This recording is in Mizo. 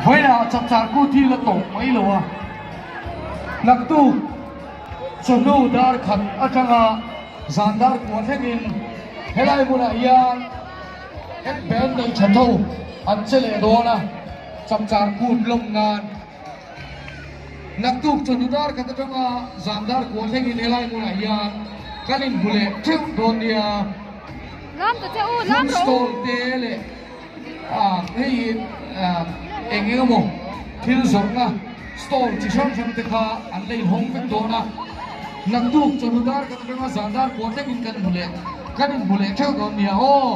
Vawiinah chapchar kut hi la tawp mai lo a, naktuk chawhnu dar khat atanga zan dar kua thlengin helai hmunah hian kan band nei tha tho an che leh dawn a, chapchar kut lawm nan naktuk chawhnu dar khat atanga zan dar kua thlengin helai hmunah hian kan inhmu leh theuh dawn nia. Food stall te leh. Hei hi eng eng emaw thil zawrhna stall chi hrang hrang te kha an la inhawng vek dawn a, naktuk chawhnu dar kan atanga zan dar kuah thlengin kan hmu leh kan inhmu leh theuh dawn nia aw.